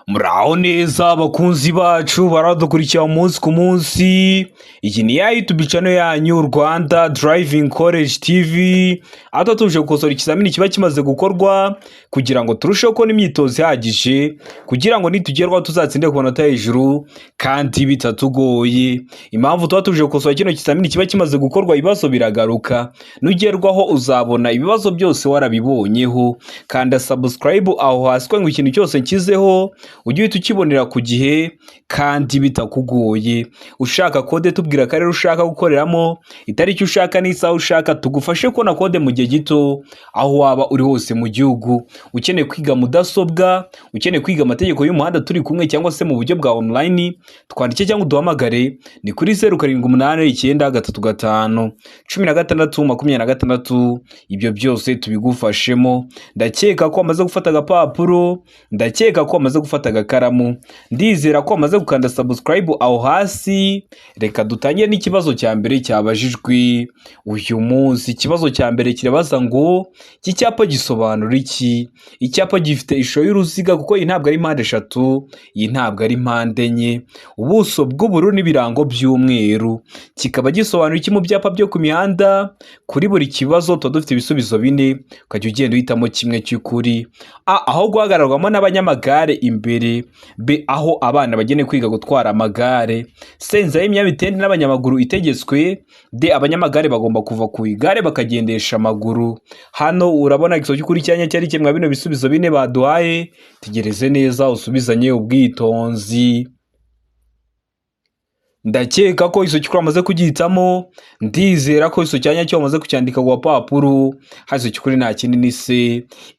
Muraho neza abakunzi bacu baradukurikira umunsi ku munsi, iyi ni ya YouTube channel yanyu Rwanda Driving College TV, aho tuba tuje gukosora ikizamini kiba kimaze gukorwa kugira ngo turusheho kubona imyitozo ihagije, kugira ngo nitugerwaho tuzatsinde ku manota hejuru kandi bitatugoye. Impamvu tuba tuje gukosora kino kizamini kiba kimaze gukorwa, ibibazo biragaruka, nugerwaho uzabona ibibazo byose warabibonyeho. Kanda subscribe aho hasi ngo ikintu cyose nshyizeho ujye uhita ukibonera ku gihe kandi bitakugoye. Ushaka kode, tubwira akarere ushaka gukoreramo, itariki ushaka n'isaha ushaka, tugufashe kubona kode mu gihe gito aho waba uri hose mu gihugu. Ukeneye kwiga mudasobwa, ukeneye kwiga amategeko y'umuhanda turi kumwe cyangwa se mu buryo bwa online, twandike cyangwa uduhamagare ni kuri 0789351626, ibyo byose tubigufashemo. Ndakeka ko wamaze gufata agapapuro, ndakeka ko wamaze gufata agakaramu, ndizera ko wamaze gukanda subscribe aho hasi. Reka dutangire n'ikibazo cya mbere cyabajijwe uyu munsi. Ikibazo cya mbere kirabaza ngo iki cyapa gisobanura iki? Icyapa gifite ishusho y'uruziga, kuko iyi ntabwo ari mpande eshatu, iyi ntabwo ari mpande enye, ubuso bw'ubururu n'ibirango by'umweru, kikaba gisobanura iki mu byapa byo ku mihanda? Kuri buri kibazo tuba dufite ibisubizo bine, ukajya ugenda uhitamo kimwe cy'ukuri. A, aho guhagararwamo n'abanyamagare imbere; B, aho abana bagenewe kwiga gutwara amagare; C, inzira y'ibinyamitende n'abanyamaguru itegetswe; D, abanyamagare bagomba kuva ku igare bakagendesha amaguru. Hano urabona igisubizo cy'ukuri cyanya cyari kimwe bino bisubizo bine baduhaye. Tegereze neza usubizanye ubwitonzi. Ndakeka ko icyo cy'ukuri wamaze kugihitamo, ndizera ko icyo cyanya cyo wamaze kucyandika ku gapapuro. Hasi cy'ukuri nta kindi ni C,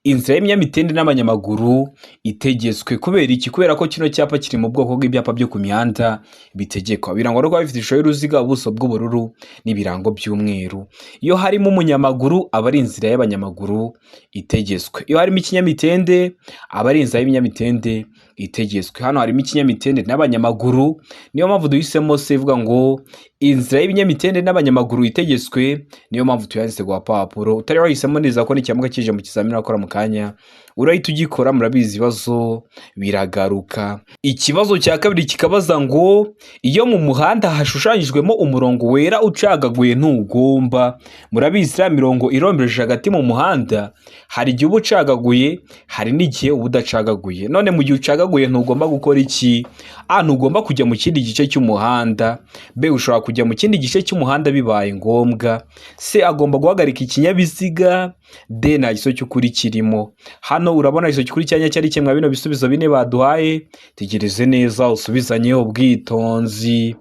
inzira y'ibinyamitende n'abanyamaguru itegetswe. Kubera iki? Kubera ko kino cyapa kiri mu bwoko bw'ibyapa byo ku mihanda bitegekwa, birangwa no kuba bifite ishusho y'uruziga, ubuso bw'ubururu n'ibirango by'umweru. Iyo harimo umunyamaguru aba ari inzira y'abanyamaguru itegetswe, iyo harimo ikinyamitende aba ari inzira y'ibinyamitende itegetswe. Hano harimo ikinyamitende n'abanyamaguru, niyo mpamvu duhisemo C ivuga ngo inzira y'ibinyamitende n'abanyamaguru itegetswe, niyo mpamvu tuyanditse ku gapapuro. Utari wahisemo neza ko n'ikiyamuka kije mu kizamini wakora mu kanya urahita ugikora, murabizi ibibazo biragaruka. Ikibazo cya kabiri kikabaza ngo iyo mu muhanda hashushanyijwemo umurongo wera ucagaguye ntugomba. Murabizi iriya mirongo irombereje hagati mu muhanda, hari igihe uba ucagaguye, hari n'igihe uba udacagaguye. None mu gihe ucagaguye ntugomba gukora iki? A, ntugomba kujya mu kindi gice cy'umuhanda; B, ushobora kujya mu kindi gice cy'umuhanda bibaye ngombwa; C, agomba guhagarika ikinyabiziga; D, nta gisubizo cy'ukuri kirimo. Hano urabona igisubizo cy'ukuri cyanya cyari kimwe bino bisubizo bine baduhaye. Tegereze neza usubizanye ubwitonzi.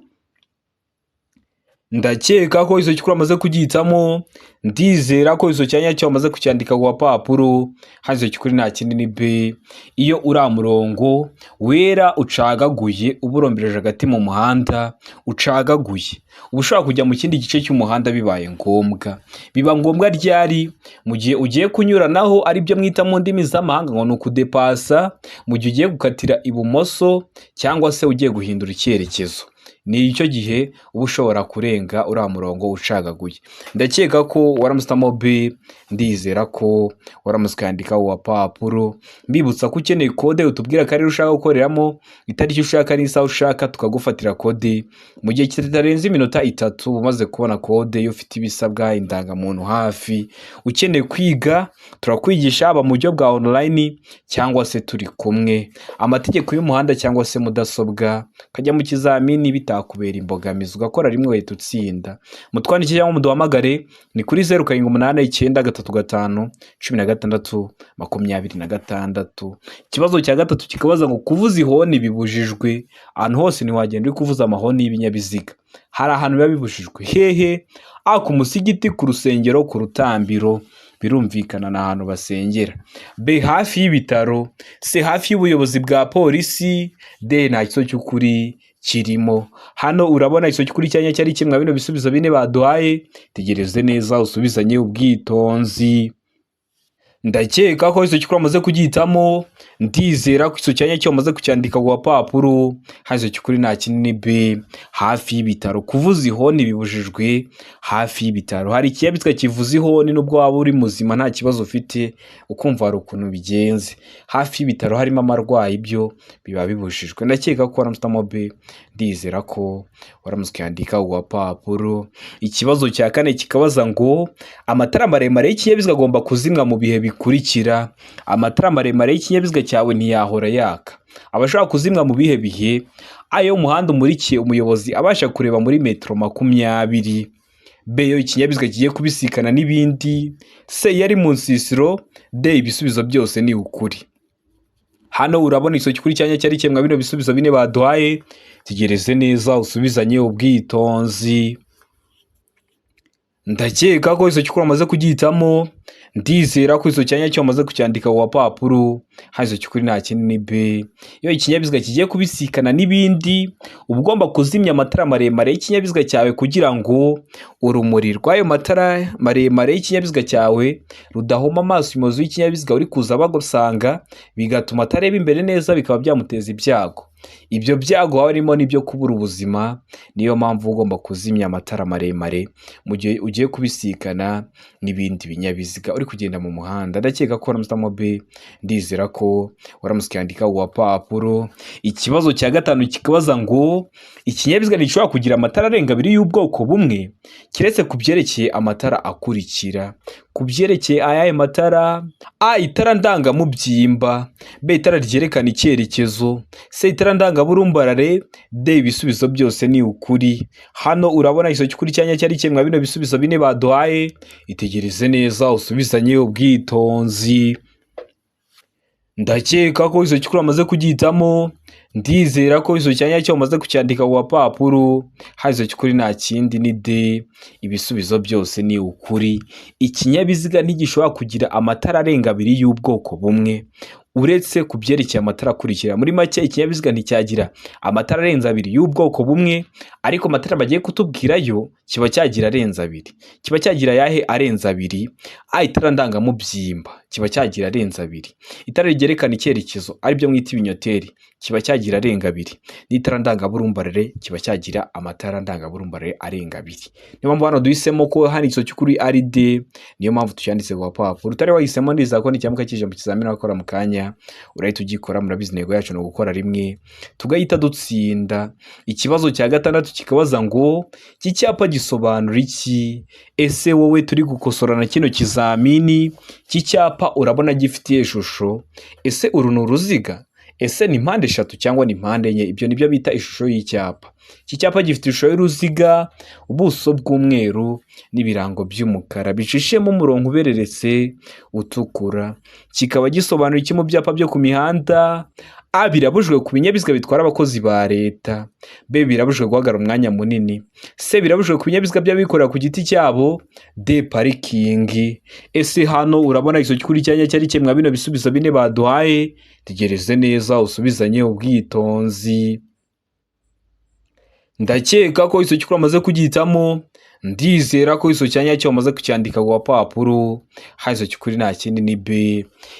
Ndakeka ko icyo cy'ukuri wamaze kugihitamo, ndizera ko icyo cyanya cyo wamaze kucyandika ku gapapuro. Hano icyo cy'ukuri nta kindi ni B, iyo uriya murongo wera ucagaguye uba urombereje hagati mu muhanda ucagaguye, uba ushobora kujya mu kindi gice cy'umuhanda bibaye ngombwa. Biba ngombwa ryari? Mu gihe ugiye kunyuranaho, aribyo mwita mu ndimi z'amahanga ngo ni ukudepasa, mu gihe ugiye gukatira ibumoso cyangwa se ugiye guhindura icyerekezo, ni icyo gihe uba ushobora kurenga uriya murongo ucagaguye. Ndakeka ko waramusitamo B, ndizera ko waramutse ukandika uwapapuro. Mbibutsa ko ukeneye kode utubwira akarere ushaka gukoreramo, itariki ushaka n'isaha ushaka, tukagufatira kode mu gihe kitarenze iminota 3 umaze kubona kode. Iyo ufite ibisabwa, indangamuntu hafi, ukeneye kwiga turakwigisha, haba mu buryo bwa online cyangwa se turi kumwe, amategeko y'umuhanda cyangwa se mudasobwa, ukajya mu kizamini bitakubera imbogamizi, ugakora rimwe ugahita utsinda. Mutwandike cyangwa muduhamagare ni kuri 0789351626. Ikibazo cya gatatu kikabaza ngo kuvuza ihoni bibujijwe. Ahantu hose ntiwagenda uri kuvuza amahoni y'ibinyabiziga, hari ahantu biba bibujijwe. Hehe? A, ku musigiti, ku rusengero, ku rutambiro, birumvikana ni ahantu basengera; B, hafi y'ibitaro; C, hafi y'ubuyobozi bwa polisi; D, nta gisubizo cy'ukuri kirimo. Hano urabona igisubizo cy'ukuri cyanya cyari kimwe bino bisubizo bine baduhaye. Tegereze neza usubizanye ubwitonzi. Ndakeka ko icyo cy'ukuri wamaze kugihitamo. Ndizera ko icyo cyanya cyo wamaze kucyandika ku gapapuro. Hano icyo cy'ukuri nta kinini, B, hafi y'ibitaro. Kuvuza ihoni bibujijwe hafi y'ibitaro. Hari ikinyabiziga kivuza ihoni nubwo waba uri muzima, nta kibazo ufite, ukumva hari ukuntu bigenze. Hafi y'ibitaro harimo amarwayi, ibyo biba bibujijwe. Ndakeka ko waramutse B, ndizera ko waramutse ukiyandika ku gapapuro. Ikibazo cya kane kikabaza ngo amatara maremare y'ikinyabiziga agomba kuzimwa mu bihe bikurikira. Amatara maremare y'ikinyabiziga cyawe ntiyahora yaka, aba ashobora kuzimwa mu bihe bihe? Ayo umuhanda umurikiye, umuyobozi abasha kureba muri metero 20. B, iyo ikinyabiziga kigiye kubisikana n'ibindi. C, iyo ari mu nsisiro. D, ibisubizo byose ni ukuri. Hano urabona icyo cy'ukuri cyanya cyari kimwe bino bisubizo bine baduhaye. Tegereze neza usubizanye ubwitonzi. Ndakeka ko icyo cy'ukuri wamaze kugihitamo. Ndizera ko icyo cyanya cyo wamaze kucyandika ku gapapuro. Hano icyo cy'ukuri nta kindi ni B. Iyo ikinyabiziga kigiye kubisikana n'ibindi, uba ugomba kuzimya amatara maremare y'ikinyabiziga cyawe kugira ngo urumuri rw'ayo matara maremare y'ikinyabiziga cyawe rudahuma amaso umuyobozi w'ikinyabiziga uri kuza bagusanga, bigatuma atareba imbere neza, bikaba byamuteza ibyago. Ibyo byago haba harimo n'ibyo kubura ubuzima. Niyo mpamvu uba ugomba kuzimya amatara maremare mu gihe ugiye kubisikana n'ibindi binyabiziga uri kugenda mu muhanda. Ndakeka ko waramutse B, ndizera ko waramutse ukiyandika ku gapapuro. Ikibazo cya gatanu kikabaza ngo ikinyabiziga ntigishobora kugira amatara arenga abiri y'ubwoko bumwe keretse ku byerekeye amatara akurikira. Ku byerekeye ayahe matara? A, itara ndangamubyimba. B, itara ryerekana icyerekezo. C, itara ndangaburumbarare. D, ibisubizo byose ni ukuri. Hano urabona icyo cy'ukuri cyanya cyari kimwe bino bisubizo bine baduhaye. Itegereze neza usubizanye ubwitonzi. Ndakeka ko icyo cy'ukuri wamaze kugihitamo. Ndizera ko icyo cyanya cyo wamaze kucyandika ku gapapuro. Hano icyo cy'ukuri nta kindi ni D, ibisubizo byose ni ukuri. Ikinyabiziga ntigishobora kugira amatara arenga abiri y'ubwoko bumwe uretse ku byerekeye amatara akurikira. Muri make, ikinyabiziga nticyagira amatara arenze abiri y'ubwoko bumwe, ariko amatara bagiye kutubwira yo kiba cyagira arenze abiri. Kiba cyagira ayahe arenze abiri? A, itara ndangamubyimba kiba cyagira arenze abiri. Itara ryerekana icyerekezo, aribyo mwita ibinyoteri, kiba cyagira arenga abiri. N'itara ndangaburumbarare kiba cyagira amatara ndangaburumbarare arenga abiri. Niyo mpamvu hano duhisemo ko hano icyo cy'ukuri ari D, niyo mpamvu tucyanditse ku gapapuro. Utari wahisemo, ndizera ko nicyamuka kije mu kizamini wakora mu kanya urahita ugikora. Murabizi, intego yacu ni ugukora rimwe tugahita dutsinda. Ikibazo cya gatandatu kikabaza ngo iki cyapa gisobanura iki? Ese wowe turi gukosorana kino kizamini, iki cyapa urabona gifitiye ishusho? Ese uru ni uruziga? Ese ni mpande eshatu cyangwa ni mpande enye? Ibyo nibyo bita ishusho y'icyapa. Iki cyapa gifite ishusho y'uruziga, ubuso bw'umweru n'ibirango by'umukara bicishemo umurongo ubereretse utukura. Kikaba gisobanura iki mu byapa byo ku mihanda? A, birabujijwe ku binyabiziga bitwara abakozi ba leta. B, birabujijwe guhagarara umwanya munini. C, birabujijwe ku binyabiziga by'abikorera ku giti cyabo. D, parikingi. Ese hano urabona icyo cy'ukuri cyanya cyari kimwe bino bisubizo bine baduhaye? Tegereze neza usubizanye ubwitonzi. Ndakeka ko icyo cy'ukuri wamaze kugihitamo. Ndizera ko icyo cyanya cyo wamaze kucyandika ku gapapuro. Hano icyo cy'ukuri nta kindi ni B,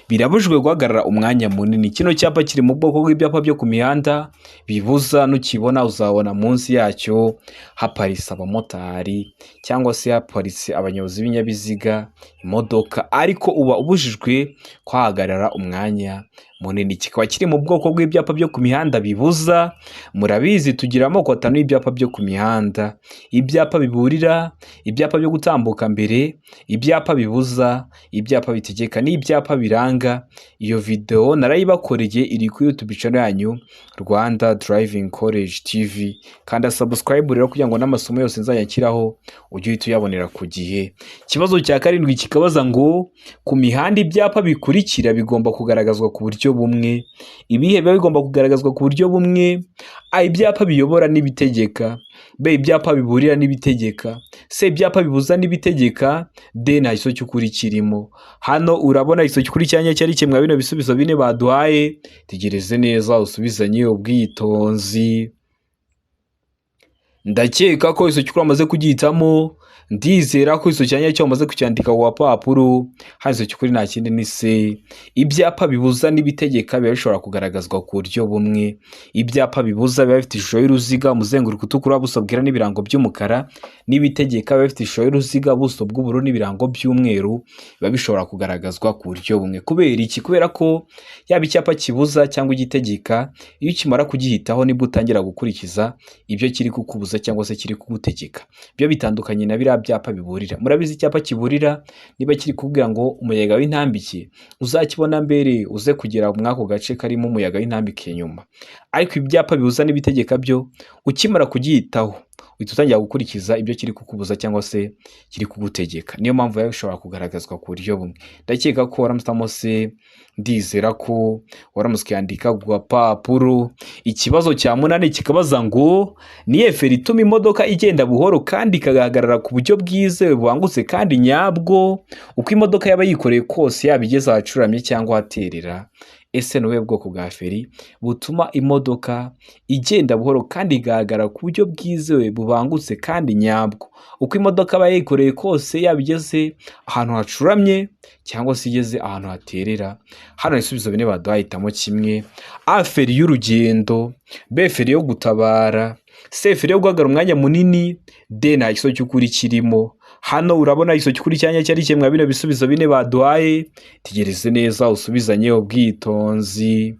birabujijwe guhagarara umwanya munini. Kino cyapa kiri mu bwoko bw'ibyapa byo ku mihanda bibuza. Nukibona uzabona munsi yacyo haparitse abamotari cyangwa se haparitse abayobozi b'ibinyabiziga, imodoka, ariko uba ubujijwe kuhahagarara umwanya munini. Kikaba kiri mu bwoko bw'ibyapa byo ku mihanda bibuza. Murabizi, tugira amoko atanu y'ibyapa byo ku mihanda: ibyapa biburira, ibyapa byo gutambuka mbere, ibyapa bibuza, ibyapa bitegeka n'ibyapa biranga. Iyo videwo narayibakoreye, iri kuri YouTube channel yanyu Rwanda Driving College TV. Kanda subscribe rero kugira ngo n'amasomo yose nzayashyiraho ujye uhita uyabonera ku gihe. Ikibazo cya karindwi kikabaza ngo ku mihanda ibyapa bikurikira bigomba kugaragazwa ku buryo bumwe. Ibihe biba bigomba kugaragazwa ku buryo bumwe? A, ibyapa biyobora n'ibitegeka. B, ibyapa biburira n'ibitegeka. C, ibyapa bibuza n'ibitegeka. D, nta gisubizo cy'ukuri kirimo. Hano urabona igisubizo cy'ukuri cyanya cyari kimwe bino bisubizo bine baduhaye. Tegereze neza usubizanye ubwitonzi. Ndakeka ko iso cy'ukuri wamaze kugihitamo. Ndizera ko iso cyanya cyo wamaze kucyandika ku gapapuro. Hano iso cy'ukuri nta kindi ni se. Ibyapa bibuza n'ibitegeka biba bishobora kugaragazwa ku buryo bumwe. Ibyapa bibuza biba bifite ishusho y'uruziga, umuzenguruko utukura, ubuso bwera n'ibirango by'umukara. N'ibitegeka biba bifite ishusho y'uruziga, ubuso bw'ubururu n'ibirango by'umweru, biba bishobora kugaragazwa ku buryo bumwe. Kubera iki? Kubera ko yaba icyapa kibuza cyangwa igitegeka, iyo ukimara kugihitaho nibwo utangira gukurikiza ibyo kiri kukubuza cyangwa se kiri kugutegeka. Byo bitandukanye na biriya byapa biburira. Murabizi, icyapa kiburira niba kiri kubwira ngo umuyaga w'intambike, uzakibona mbere uze kugera muri ako gace karimo umuyaga w'intambike nyuma. Ariko ibyapa bibuza n'ibitegeka byo, ukimara kugihitaho uhita utangira gukurikiza ibyo kiri kukubuza cyangwa se kiri kugutegeka. Niyo mpamvu biba bishobora kugaragazwa ku buryo bumwe. Ndakeka ko waramutse se, ndizera ko waramutse ukiyandika ku gapapuro. Ikibazo cya munani kikabaza ngo: ni feri ituma imodoka igenda buhoro kandi ikagaragara ku buryo bwizewe, bubangutse kandi nyabwo, uko imodoka yaba yikoreye kose, yaba igeze ahacuramye cyangwa ahaterera? Ese ni ubuhe bwoko bwa feri butuma imodoka igenda buhoro kandi igahagarara ku buryo bwizewe, bubangutse kandi nyabwo, uko imodoka aba yikoreye kose, yaba igeze ahantu hacuramye cyangwa se igeze ahantu haterera? Hano ibisubizo bine baduhaye, hitamo kimwe: A, feri y'urugendo; B, feri yo gutabara; C, feri yo guhagarara umwanya munini; D, nta gisubizo cy'ukuri kirimo. Hano urabona igiso cy'ukuri cyanya cyari kimwe bino bisubizo bine baduhaye. Tegereze neza usubizanye ubwitonzi.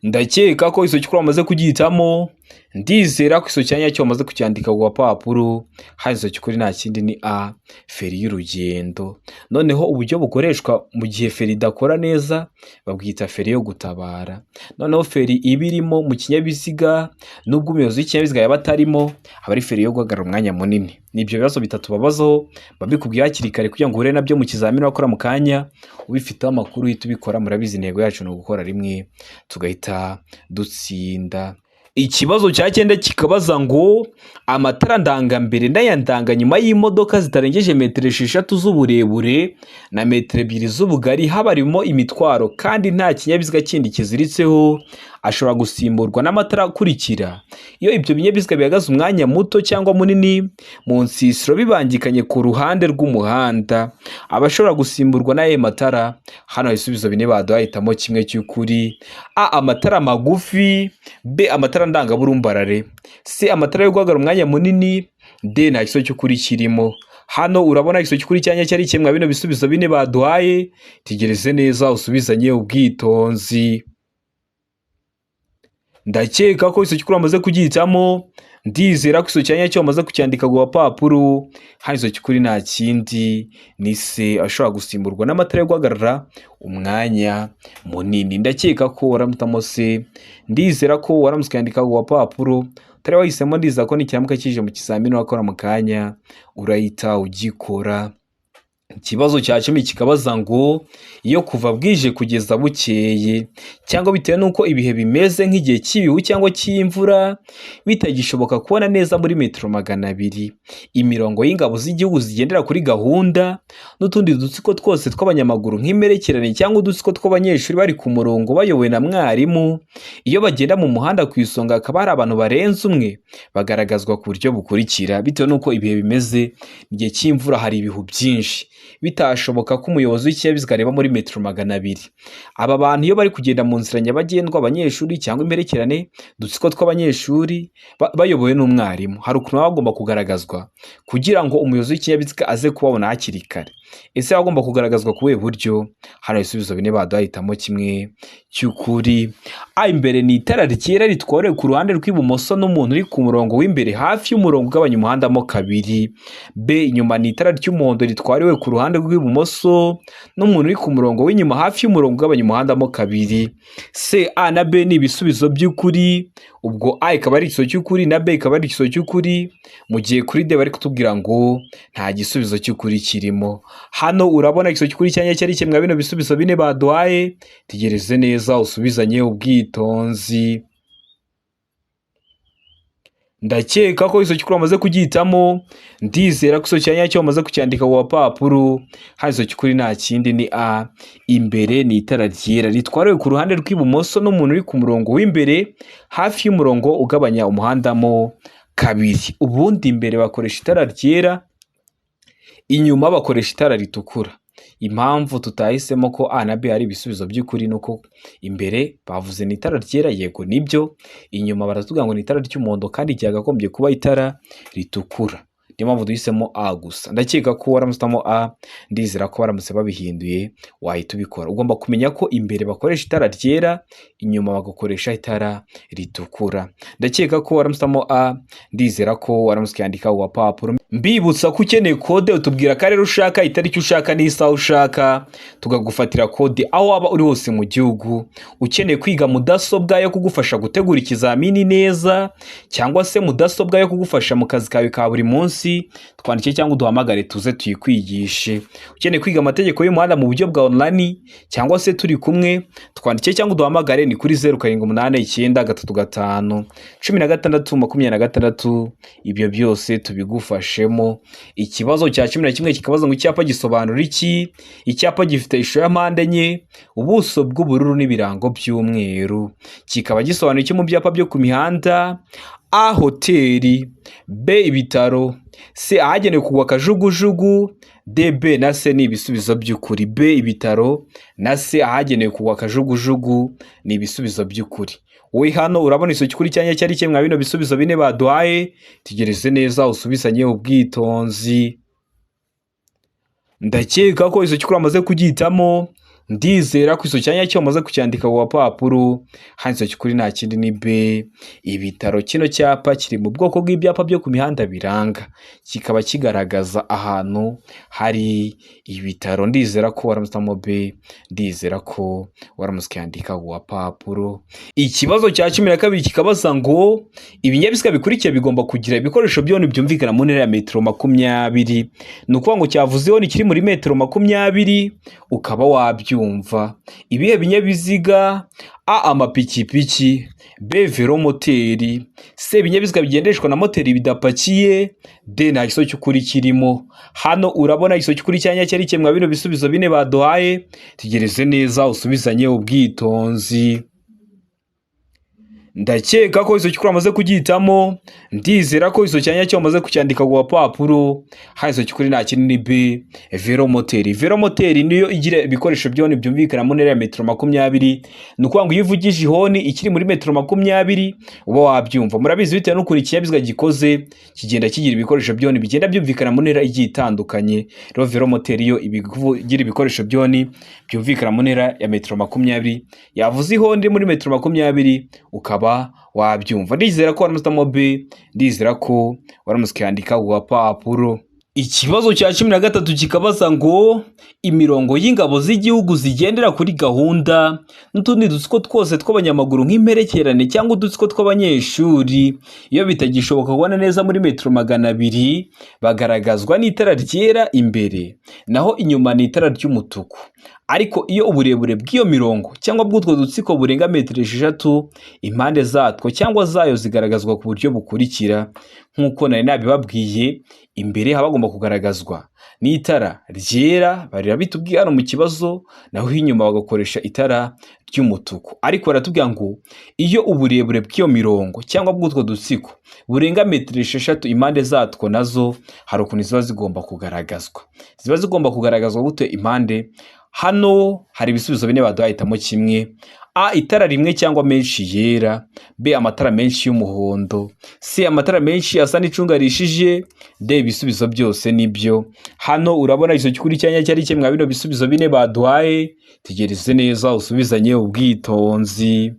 Ndakeka ko iso cy'ukuri wamaze kugihitamo. Ndizera ko iso cyanya cyo wamaze kucyandika ku gapapuro. Hano iso cy'ukuri nta kindi ni A, feri y'urugendo. Noneho uburyo bukoreshwa mu gihe feri idakora neza babwita feri yo gutabara. Noneho feri iba irimo mu kinyabiziga, nubwo umuyobozi w'ikinyabiziga yaba atarimo, aba ari feri yo guhagarara umwanya munini. Ni ibyo bibazo bitatu babazaho, babikubwiye hakiri kare kugira ngo uhure nabyo mu kizamini wakora mu kanya ubifiteho amakuru, uhita ubikora. Murabizi, intego yacu ni ugukora rimwe tugahita dutsinda. Ikibazo cya cyenda kikabaza ngo: amatara ndangambere n'aya ndanganyuma y'imodoka zitarengeje metero 6 z'uburebure na metero 2 z'ubugari, habarimo imitwaro kandi nta kinyabiziga kindi kiziritseho, ashobora gusimburwa n'amatara akurikira iyo ibyo binyabiziga bihagaze umwanya muto cyangwa munini mu nsisiro bibangikanye ku ruhande rw'umuhanda. Aba ashobora gusimburwa n'ayo matara. Hano ibisubizo bine baduhaye, hitamo kimwe cy'ukuri: A, amatara magufi; B, amatara ndangaburumbarare; C, amatara yo guhagarara umwanya munini; D, nta gisubizo cy'ukuri kirimo. Hano urabona igisubizo cy'ukuri cyanya cyari kimwe bino bisubizo bine baduhaye. Tegereze neza usubizanye ubwitonzi. Ndakeka ko iso cy'ukuri wamaze kugihitamo. Ndizera ko iso cyanya cyo wamaze kucyandika ku gapapuro. Hano iso cy'ukuri nta kindi ni C, ashobora gusimburwa n'amatara yo guhagarara umwanya munini. Ndakeka ko waramutamo C. Ndizera ko waramutse ukayandika ku gapapuro. Utari wahisemo, ndizera ko nikiramuka kije mu kizamini wakora mu kanya urahita ugikora. Ikibazo cya 10 kikabaza ngo: iyo kuva bwije kugeza bukeye, cyangwa bitewe n'uko ibihe bimeze nk'igihe cy'ibihu cyangwa cy'imvura, bitagishoboka kubona neza muri metero 200, imirongo y'ingabo z'igihugu zigendera kuri gahunda n'utundi dutsiko twose tw'abanyamaguru nk'imperekerane cyangwa udutsiko tw'abanyeshuri bari ku murongo bayobowe na mwarimu, iyo bagenda mu muhanda ku isonga hakaba hari abantu barenze umwe, bagaragazwa ku buryo bukurikira. Bitewe n'uko ibihe bimeze, igihe cy'imvura hari ibihu byinshi, bitashoboka ko umuyobozi w'ikinyabiziga areba muri metero 200. Aba bantu iyo bari kugenda mu nzira nyabagendwa, abanyeshuri cyangwa imperekerane, udutsiko tw'abanyeshuri bayobowe n'umwarimu, hari ukuntu baba bagomba kugaragazwa kugira ngo umuyobozi w'ikinyabiziga aze kubabona hakiri kare. Ese baba bagomba kugaragazwa ku buhe buryo? Hano ibisubizo bine baduhaye, hitamo kimwe cy'ukuri: A, imbere ni itara ryera ritwarewe ku ruhande rw'ibumoso n'umuntu uri ku murongo w'imbere hafi y'umurongo ugabanya umuhanda mo kabiri. B, inyuma ni itara ry'umuhondo ritwariwe ku ruhande rw'ibumoso n'umuntu uri ku murongo w'inyuma hafi y'umurongo ugabanya umuhanda mo kabiri. C, A na B ni ibisubizo by'ukuri. Ubwo A ikaba ari igisubizo cy'ukuri na B ikaba ari igisubizo cy'ukuri, mu gihe kuri D bari kutubwira ngo nta gisubizo cy'ukuri kirimo. Hano urabona igisubizo cy'ukuri cyanya cyari kimwe bino bisubizo bine baduhaye. Tegereze neza usubizanye ubwitonzi. Ndakeka ko iso cy'ukuri wamaze kugihitamo. Ndizera ko iso cya nyacyo wamaze kucyandika ku gapapuro. Hano iso cy'ukuri nta kindi ni A. Imbere ni itara ryera ritwariwe ku ruhande rw'ibumoso n'umuntu uri ku murongo w'imbere, hafi y'umurongo ugabanya umuhanda mo kabiri. Ubundi imbere bakoresha itara ryera, inyuma bakoresha itara ritukura. Impamvu tutahisemo ko A na B ari ibisubizo by'ukuri ni uko imbere bavuze ni itara ryera, yego nibyo, inyuma baratubwira ngo ni itara ry'umuhondo kandi ryakagombye kuba itara ritukura. Niyo mpamvu duhisemo A gusa. Ndakeka ko waramutse uhitamo A, ndizera ko baramutse babihinduye wahita ubikora. Ugomba kumenya ko imbere bakoresha itara ryera, inyuma bagakoresha itara ritukura. Ndakeka ko waramutse uhitamo A, ndizera ko waramutse ukiyandika ku gapapuro. Mbibutsa ko ukeneye kode utubwira akarere ushaka, itariki ushaka n'isaha ushaka, tukagufatira kode aho waba uri hose mu gihugu. Ukeneye kwiga mudasobwa yo kugufasha gutegura ikizamini neza, cyangwa se mudasobwa yo kugufasha mu kazi kawe ka buri munsi, twandike cyangwa uduhamagare tuze tuyikwigishe. Ukeneye kwiga amategeko y'umuhanda mu buryo bwa online cyangwa se turi kumwe, twandike cyangwa uduhamagare, ni kuri 0789351626. Ibyo byose tubigufashemo. Ikibazo cya 11 kikabaza ngo icyapa gisobanura iki? Icyapa gifite ishusho ya mpande enye, ubuso bw'ubururu n'ibirango by'umweru, kikaba gisobanura iki mu byapa byo ku mihanda? A hoteli, B ibitaro, C ahagenewe kugwa kajugujugu, D, B na C ni ibisubizo by'ukuri. B ibitaro na C ahagenewe kugwa kajugujugu ni ibisubizo by'ukuri. Wowe hano urabona iso cy'ukuri cyanya cyari kimwe bino bisubizo bine baduhaye. Tegereze neza usubizanye ubwitonzi. Ndakeka ko iso cy'ukuri wamaze kugihitamo. Ndizera ko iso cyanya cyo wamaze kucyandika ku gapapuro. Hano iso cy'ukuri nta kindi ni B ibitaro. Kino cyapa kiri mu bwoko bw'ibyapa byo ku mihanda biranga, kikaba kigaragaza ahantu hari ibitaro. Ndizera ko waramutse B, ndizera ko waramutse ukiyandika ku gapapuro. Ikibazo cya 12 kikabaza ngo ibinyabiziga bikurikiye bigomba kugira ibikoresho byone byumvikana mu ntera ya metero 20. Ni ukuvuga ngo cyavuzeho ni kiri muri metero 20 ukaba wabyumva. Ibihe binyabiziga? A amapikipiki, B velomoteri, C ibinyabiziga bigendeshwa na moteri bidapakiye, D nta gisozi cy'ukuri kirimo. Hano urabona igisozi cy'ukuri cyanya cyari kimwe bino bisubizo bine baduhaye. Tegereze neza usubizanye ubwitonzi. Ndakeka ko iso cy'ukuri wamaze kugihitamo. Ndizera ko iso cyanya cyo wamaze kucyandika ku gapapuro. Hano iso cy'ukuri nta kindi ni B velomoteri. Velomoteri niyo igira ibikoresho byone byumvikana mu ntera ya metero 20. Ni ukuvuga ngo iyo uvugije ihoni ikiri muri metero 20 uba wabyumva. Murabizi, bitewe n'ukuntu ikinyabiziga gikoze kigenda kigira ibikoresho byone bigenda byumvikana mu ntera igiye itandukanye. Rero velomoteri yo igira ibikoresho byone byumvikana mu ntera ya metero 20. Yavuze ihoni muri metero 20 ukaba wabyumva. Ndizera ko waramutse uhitamo B, ndizera ko waramutse ukiyandika ku gapapuro. Ikibazo cya 13 kikabaza ngo imirongo y'ingabo z'igihugu zigendera kuri gahunda n'utundi dutsiko twose tw'abanyamaguru nk'imperekerane cyangwa udutsiko tw'abanyeshuri, iyo bitagishoboka kubona neza muri metero 200, bagaragazwa n'itara ryera imbere, naho inyuma ni itara ry'umutuku. Ariko iyo uburebure bw'iyo mirongo cyangwa bw'utwo dutsiko burenga metero 6, impande zatwo cyangwa zayo zigaragazwa ku buryo bukurikira. Nk'uko nari nabibabwiye, imbere haba hagomba kugaragazwa n'itara ryera, bari bitubwiye hano mu kibazo, naho inyuma bagakoresha itara ry'umutuku. Ariko baratubwira ngo iyo uburebure bw'iyo mirongo cyangwa bw'utwo dutsiko burenga metero 6, impande zatwo nazo hari ukuntu ziba zigomba kugaragazwa. Ziba zigomba kugaragazwa gute impande? Hano hari ibisubizo bine baduhaye, hitamo kimwe. A itara rimwe cyangwa menshi yera, B amatara menshi y'umuhondo, C amatara menshi asa n'icunga rishije, D ibisubizo byose nibyo. Hano urabona igisozi cy'ukuri cyanya cyari kimwe bino bisubizo bine baduhaye. Tegereze neza usubizanye ubwitonzi.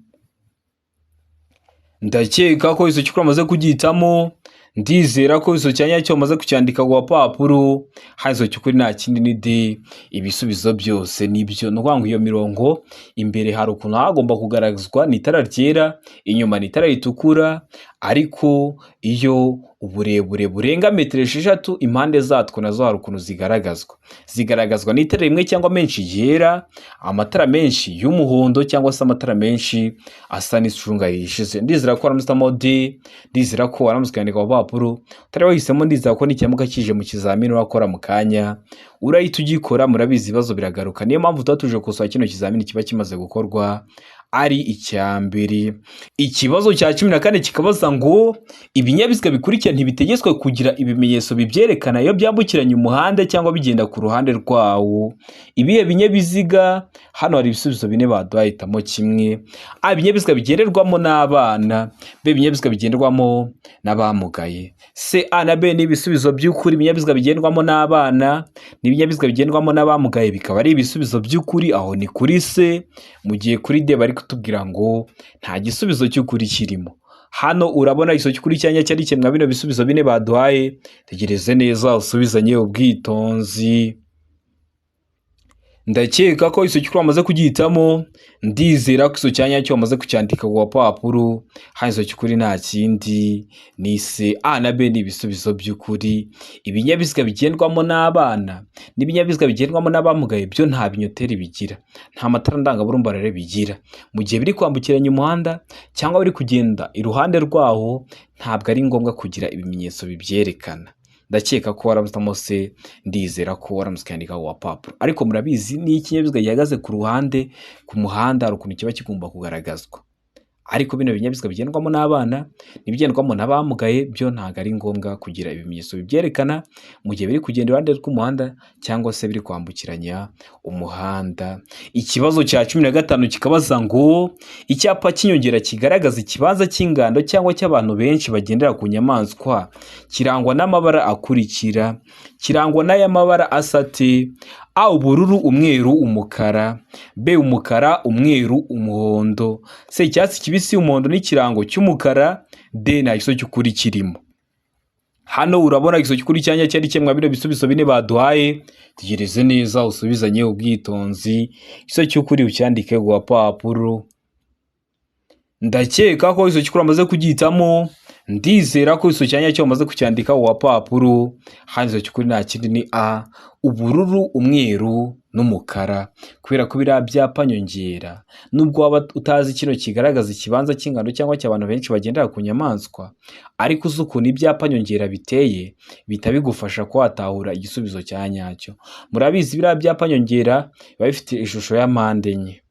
Ndakeka ko igisozi cy'ukuri wamaze kugihitamo. Ndizera ko igisozi cya nyacyo wamaze kucyandika ku gapapuro. Hano igisozi cy'ukuri nta kindi ni D ibisubizo byose nibyo. Ni ukuvuga ngo iyo mirongo imbere hari ukuntu hagomba kugaragazwa ni itara ryera, inyuma ni itara ritukura. Ariko iyo uburebure burenga metero 6, impande zatwo nazo hari ukuntu zigaragazwa. Zigaragazwa n'itara rimwe cyangwa menshi yera, amatara menshi y'umuhondo, cyangwa se amatara menshi asa n'icunga rihishije. Ndizera ko waramutse D, ndizera ko waramutse ukandika ku rupapuro. Utari wahisemo, ndizera ko nikiramuka kije mu kizamini urakora mu kanya urahita ugikora. Murabizi, ibibazo biragaruka, niyo mpamvu tuba tuje gukosora kino kizamini kiba kimaze gukorwa ari icya mbere. Ikibazo cya 14 kikabaza ngo ibinyabiziga bikurikira ntibitegetswe kugira ibimenyetso bibyerekana iyo byambukiranya umuhanda cyangwa bigenda ku ruhande rwawo. Ibihe binyabiziga? Hano hari ibisubizo bine baduhaye, hitamo kimwe. A, ibinyabiziga bigenderwamo n'abana. B, ibinyabiziga bigenderwamo n'abamugaye. C, A na B ni ibisubizo by'ukuri. Ibinyabiziga bigendwamo n'abana n'ibinyabiziga bigendwamo n'abamugaye bikaba ari ibisubizo by'ukuri, aho ni kuri C. Mu gihe kuri D bari kutubwira ngo nta gisubizo cy'ukuri kirimo. Hano urabona igisubizo cy'ukuri cyanya cyari kimwe bino bisubizo bine baduhaye. Tegereze neza usubizanye ubwitonzi. Ndakeka ko igisubizo cy'ukuri wamaze kugihitamo. Ndizera ko igisubizo cya nyacyo wamaze kucyandika ku gapapuro. Hano igisubizo cy'ukuri nta kindi ni C. A na B ni ibisubizo by'ukuri. Ibinyabiziga bigendwamo n'abana n'ibinyabiziga bigendwamo n'abamugaye byo nta binyoteri bigira, nta matara ndangaburumbarare bigira. Mu gihe biri kwambukiranya umuhanda cyangwa biri kugenda iruhande rwawo, ntabwo ari ngombwa kugira ibimenyetso bibyerekana. Ndakeka ko waramutse se, ndizera ko waramutse ukandika ku gapapuro. Ariko murabizi, n'iyo ikinyabiziga gihagaze ku ruhande ku muhanda hari ukuntu kiba kigomba kugaragazwa. Ariko bino binyabiziga bigendwamo n'abana n'ibigendwamo n'abamugaye byo ntabwo ari ngombwa kugira ibimenyetso bibyerekana mu gihe biri kugenda iruhande rw'umuhanda cyangwa se biri kwambukiranya umuhanda. Ikibazo cya 15 kikabaza ngo icyapa cy'inyongera kigaragaza ikibanza cy'ingando cyangwa cy'abantu benshi bagendera ku nyamaswa kirangwa n'amabara akurikira. Kirangwa n'aya mabara asa ate? A, ubururu, umweru, umukara. B, umukara, umweru, umuhondo. C, icyatsi kibisi, umuhondo n'ikirango cy'umukara. D, nta gisubizo cy'ukuri kirimo. Hano urabona igisubizo cy'ukuri cyanya cyari kimwe bino bisubizo bine baduhaye. Tegereze neza usubizanye ubwitonzi, igisubizo cy'ukuri ucyandike ku gapapuro. Ndakeka ko igisubizo cy'ukuri wamaze kugihitamo. Ndizera ko igisubizo cya nyacyo wamaze kucyandika ku gapapuro. Hano igisubizo cy'ukuri nta kindi ni A, ubururu, umweru n'umukara. Kubera ko biriya byapa nyongera, nubwo waba utazi kino kigaragaza ikibanza cy'ingano cyangwa cy'abantu benshi bagendera ku nyamaswa, ariko uzi ukuntu ibyapa nyongera biteye, bihita bigufasha kuba watahura igisubizo cya nyacyo. Murabizi, biriya byapa nyongera biba bifite ishusho ya mpande enye,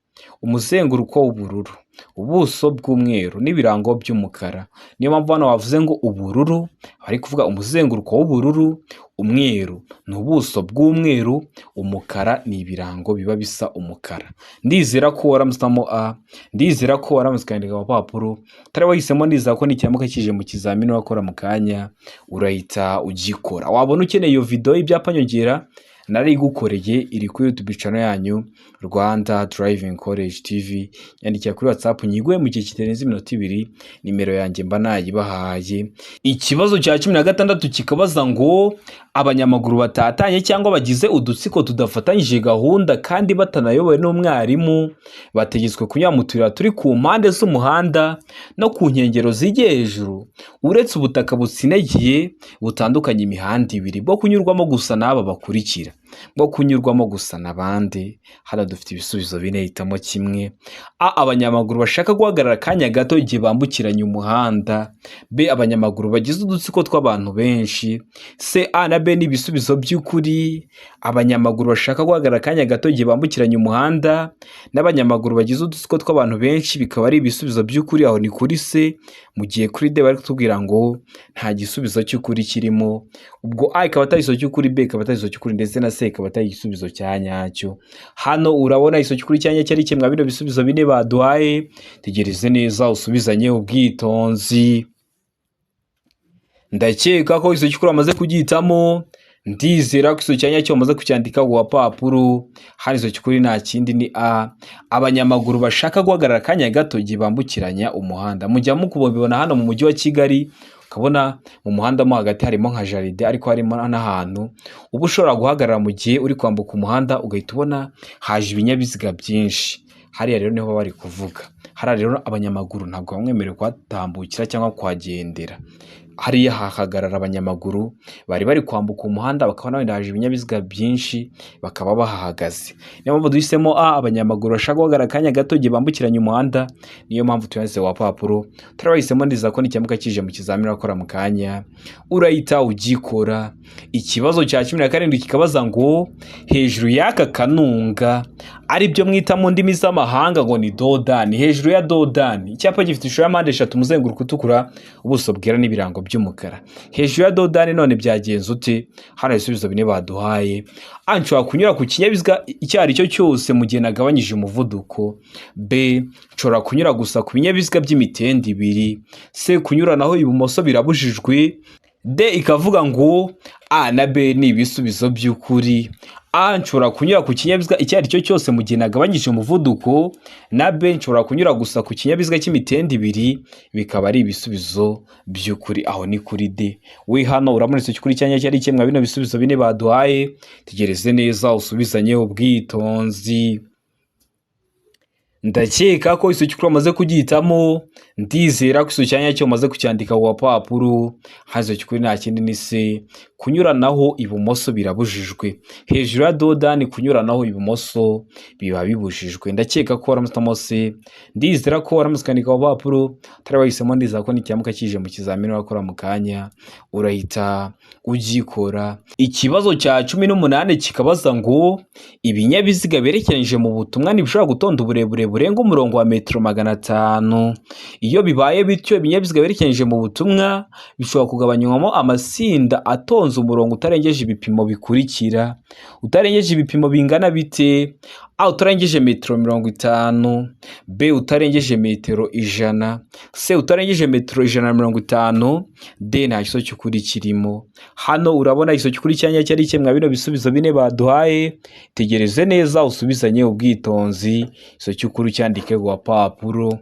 umuzenguruko w'ubururu, ubuso bw'umweru n'ibirango by'umukara. Niyo mpamvu hano bavuze ngo ubururu, bari kuvuga umuzenguruko w'ubururu, umweru ni ubuso bw'umweru, umukara ni ibirango biba bisa umukara. Ndizera ko waramutse A, ndizera ko waramutse ukandika ku gapapuro. Utari wahisemo, ndizera ko nikiramuka kije mu kizamini wakora mu kanya urahita ugikora. Wabona ukeneye iyo video y'ibyapa nyongera, narayigukoreye, iri kuri YouTube channel yanyu Rwanda Driving College TV. Nyandikira kuri WhatsApp nyiguhe mu gihe kitarenze iminota 2, nimero yanjye mba nayibahaye. Ikibazo cya 16 kikabaza ngo abanyamaguru batatanye cyangwa bagize udutsiko tudafatanyije gahunda kandi batanayobowe n'umwarimu bategetswe kunyura mu tuyira turi ku mpande z'umuhanda no ku nkengero zijya hejuru, uretse ubutaka butsindagiye butandukanye imihanda ibiri bwo kunyurwamo gusa n'aba bakurikira. Bwo kunyurwamo gusa n'abandi. Hano dufite ibisubizo bine, hitamo kimwe. A, abanyamaguru bashaka guhagarara akanya gato igihe bambukiranya umuhanda. B, abanyamaguru bagize udutsiko tw'abantu benshi. C, A na B ni ibisubizo by'ukuri. Abanyamaguru bashaka guhagarara akanya gato igihe bambukiranya umuhanda n'abanyamaguru bagize udutsiko tw'abantu benshi bikaba ari ibisubizo by'ukuri, aho ni kuri C. Mu gihe kuri D bari kutubwira ngo nta gisubizo cy'ukuri kirimo. Ubwo A ikaba atari igisubizo cy'ukuri, B ikaba atari igisubizo cy'ukuri, ndetse na C ikaba atari igisubizo cya nyacyo. Hano urabona igisubizo cy'ukuri cya nyacyo ari kimwe bino bisubizo bine baduhaye. Tegereze neza usubizanye ubwitonzi. Ndakeka ko igisubizo cy'ukuri wamaze kugihitamo. Ndizera ko igisubizo cya nyacyo wamaze kucyandika ku gapapuro. Hano igisubizo cy'ukuri nta kindi ni A, abanyamaguru bashaka guhagarara akanya gato igihe bambukiranya umuhanda. Mujya mukubibona hano mu mujyi wa Kigali, ukabona mu muhanda mo hagati harimo nka jaride, ariko harimo n'ahantu uba ushobora guhagarara mu gihe uri kwambuka umuhanda, ugahita ubona haje ibinyabiziga byinshi. Hariya rero niho baba bari kuvuga. Hariya rero abanyamaguru ntabwo bamwemerewe kuhatambukira cyangwa kuhagendera. Hariya hahagarara abanyamaguru bari bari kwambuka umuhanda, bakabona wenda haje ibinyabiziga byinshi bakaba bahahagaze. Niyo mpamvu duhisemo A, abanyamaguru bashaka guhagarara akanya gato igihe bambukiranya umuhanda, niyo mpamvu tuyanditse wa papuro. Turabahisemo ndiza ko nicyamuka kije mu kizamini urakora mu kanya urahita ugikora. Ikibazo cya 17 kikabaza ngo hejuru y'aka kanunga, aribyo mwita mu ndimi z'amahanga ngo ni dodani, hejuru ya dodani icyapa gifite ishusho ya mpande eshatu, umuzenguruko utukura, ubuso bwera n'ibirango by'umukara. Hejuru ya dodani none byagenze ute? Hano ibisubizo bine baduhaye. A, nshobora kunyura ku kinyabiziga icyo ari cyo cyose mu gihe nagabanyije umuvuduko. B, nshobora kunyura gusa ku binyabiziga by'imitende ibiri. C, kunyuranaho ibumoso birabujijwe. D ikavuga ngo A na B ni ibisubizo by'ukuri. A, nshobora kunyura ku kinyabiziga icyo ari cyo cyose mu gihe nagabanyije umuvuduko, na B nshobora kunyura gusa ku kinyabiziga cy'imitende ibiri, bikaba ari ibisubizo by'ukuri. Aho ni kuri D. We hano uramuritse cy'ukuri cyanya cyari kimwe bino bisubizo bine baduhaye. Tegereze neza usubizanye ubwitonzi. Ndakeka ko iso cy'ukuri wamaze kugihitamo, ndizera ko iso cyanya cyo umaze kucyandika ku gapapuro. Hazo cy'ukuri nta kindi ni se, kunyuranaho ibumoso birabujijwe. Hejuru ya dodani kunyuranaho ibumoso biba bibujijwe. Ndakeka ko waramusitamo se, ndizera ko waramutse ukandika ku gapapuro. Utari wahisemo ndizera ko nicyamuka kije mu kizamini urakora mu kanya urahita ugikora. Ikibazo cya 18 kikabaza ngo ibinyabiziga berekeranyije mu butumwa ntibishobora gutonda uburebure burenga umurongo wa metero 500. Iyo bibaye bityo, ibinyabiziga berekeranyije mu butumwa bishobora kugabanywamo amatsinda atonze umurongo utarengeje ibipimo bikurikira. Utarengeje ibipimo bingana bite? A, utarengeje metero 50, B, utarengeje metero 100, C, utarengeje metero 150, D, nta gisubizo cy'ukuri kirimo. Hano urabona igisubizo cy'ukuri cyanya cyari kimwe bino bisubizo bine baduhaye. Tegereze neza usubizanye ubwitonzi, igisubizo cy'ukuri cyandike ku gapapuro.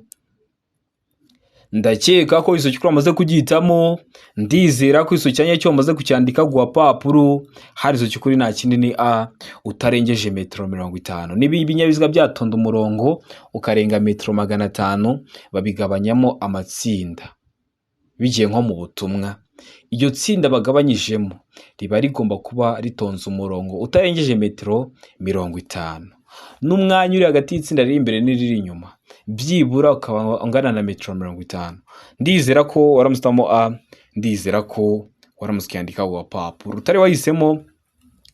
Ndakeka ko iso cy'ukuri wamaze kugihitamo, ndizera ko iso cyanya cyo wamaze kucyandika ku gapapuro. Hari iso cy'ukuri nta kindi ni A, utarengeje metero 50. Niba ibinyabiziga byatonda umurongo ukarenga metero 500, babigabanyamo amatsinda bigiye nko mu butumwa. Iryo tsinda bagabanyijemo riba rigomba kuba ritonze umurongo utarengeje metero 50, n'umwanya uri hagati y'itsinda riri imbere n'iriri inyuma byibura ukaba ungana na metero 50. Ndizera ko waramusitamo A, ndizera ko waramutse ukiyandika ku gapapuro. Utari wahisemo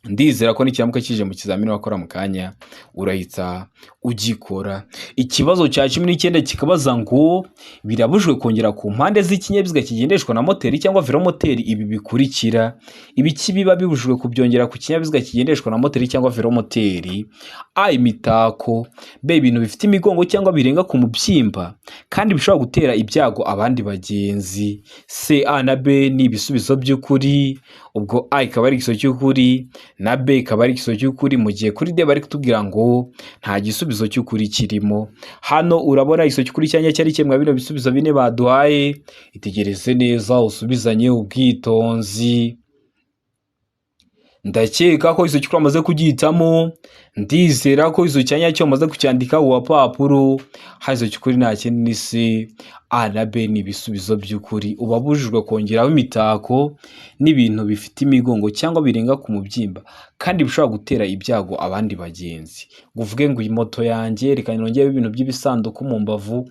ndizera ko nicyamuka kije mu kizamini wakora mu kanya urahita ugikora. Ikibazo cya 19 kikabaza ngo birabujijwe kongera ku mpande z'ikinyabiziga kigendeshwa na moteri cyangwa velomoteri ibi bikurikira. Ibiki biba bibujijwe kubyongera ku kinyabiziga kigendeshwa na moteri cyangwa velomoteri? A, imitako. B, ibintu bifite imigongo cyangwa birenga ku mubyimba kandi bishobora gutera ibyago abandi bagenzi. C, A na B ni ibisubizo by'ukuri. Ubwo A ikaba ari igisubizo cy'ukuri na B ikaba ari igisubizo cy'ukuri, mu gihe kuri D bari kutubwira ngo nta gisubizo cy'ukuri kirimo. Hano urabona igisubizo cy'ukuri cyanya cyari kimwe bino bisubizo bine baduhaye. Itegereze neza usubizanye ubwitonzi. Ndakeka ko iso cy'ukuri wamaze kugihitamo, ndizera ko iso cyanya cyo wamaze kucyandika ku gapapuro. Hari iso cy'ukuri nta kindi ni C, A na B ni ibisubizo by'ukuri. Uba abujijwe kongeraho imitako n'ibintu bifite imigongo cyangwa birenga ku mubyimba kandi bishobora gutera ibyago abandi bagenzi. Ngo uvuge ngo iyi moto yanjye reka nongereho ibintu by'ibisanduku mu mbavu,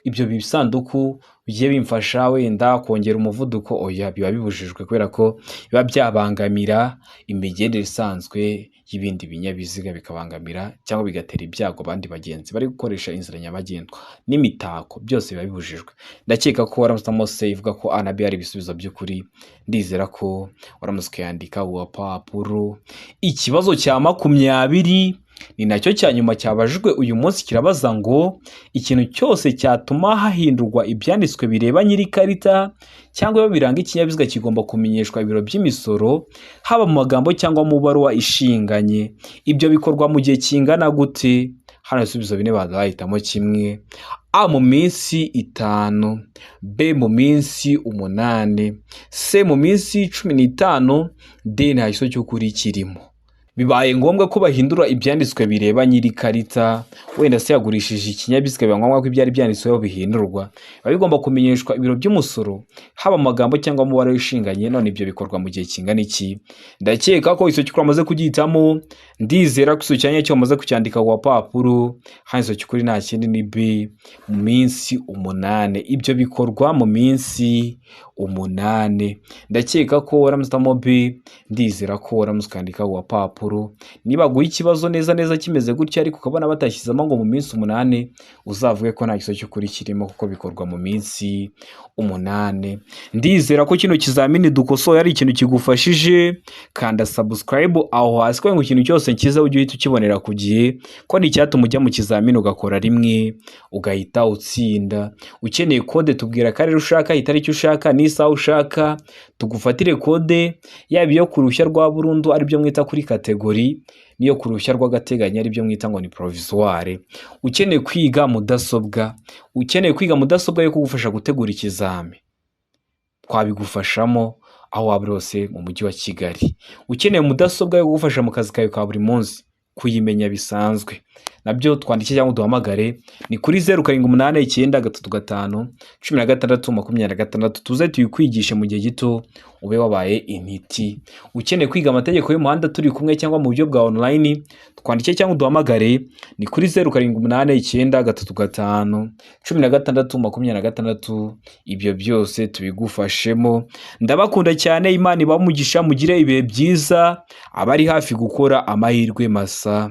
ibyo bisanduku bigiye bimfasha wenda kongera umuvuduko, oya, biba bibujijwe kubera ko biba byabangamira imigendere isanzwe y'ibindi binyabiziga, bikabangamira cyangwa bigatera ibyago abandi bagenzi bari gukoresha inzira nyabagendwa. N'imitako byose biba bibujijwe. Ndakeka ko waramutse se ivuga ko A na B ari ibisubizo by'ukuri, ndizera ko waramutse ukayandika ku gapapuro. Ikibazo cya 20 ni nacyo cya nyuma cyabajijwe uyu munsi, kirabaza ngo ikintu cyose cyatuma hahindurwa ibyanditswe bireba nyir'ikarita cyangwa biranga ikinyabiziga kigomba kumenyeshwa ibiro by'imisoro, haba mu magambo cyangwa mu baruwa ishinganye. Ibyo bikorwa mu gihe kingana gute? Hano ibisubizo bine bahitamo kimwe. A, mu minsi 5, B, mu minsi 8, C, mu minsi 15, D, nta gisubizo cy'ukuri kirimo. Bibaye ngombwa ko bahindura ibyanditswe bireba nyiri ikarita, wenda se yagurishije ikinyabiziga, biba ngombwa ko ibyari byanditsweho bihindurwa, biba bigomba kumenyeshwa ibiro by'umusoro, haba amagambo cyangwa umubare wishinganye. None ibyo bikorwa mu gihe kingana iki? Ndakeka ko icyo cy'ukuri wamaze kugihitamo. Ndizera ko icyo cyanya cyo wamaze kucyandika ku gapapuro. Hano icyo cy'ukuri nta kindi ni B, mu minsi 8. Ibyo bikorwa mu minsi 8. Ndakeka ko waramutse uhitamo B, ndizera ko waramutse ukandika ku gapapuro. Niba baguha ikibazo neza neza kimeze gutya, ariko ukabona batashyizemo ngo mu minsi 8, uzavuge ko nta gisubizo cy'ukuri kirimo, kuko bikorwa mu minsi 8. Ndizera ko kino kizamini dukosoye ari ikintu kigufashije. Kanda subscribe aho hasi kugira ngo ikintu cyose cyiza ujye uhita ukibonera ku gihe, ko ni icyatuma ujya mu kizamini ugakora rimwe ugahita utsinda. Ukeneye kode, tubwira akarere ushaka, itariki ushaka n'isaha ushaka, tugufatire kode, yaba iyo ku ruhushya rwa burundu, aribyo mwita kuri catégorie, n'iyo ku ruhushya rw'agateganyo, aribyo mwita ngo ni provisoire. Ukeneye kwiga mudasobwa, ukeneye kwiga mudasobwa yo kugufasha gutegura ikizami, twabigufashamo aho waba uri hose mu mujyi wa Kigali. Ukeneye mudasobwa yo kugufasha mu kazi kawe ka buri munsi, kuyimenya bisanzwe, nabyo twandike cyangwa uduhamagare, ni kuri 0789351626, tuze tuyikwigishe mu gihe gito ube wabaye intiti. Ukeneye kwiga amategeko y'umuhanda turi kumwe cyangwa mu buryo bwa online, twandike cyangwa uduhamagare, ni kuri 0789351626, ibyo byose tubigufashemo. Ndabakunda cyane, Imana ibahe umugisha, mugire ibihe byiza, abari hafi gukora amahirwe masa.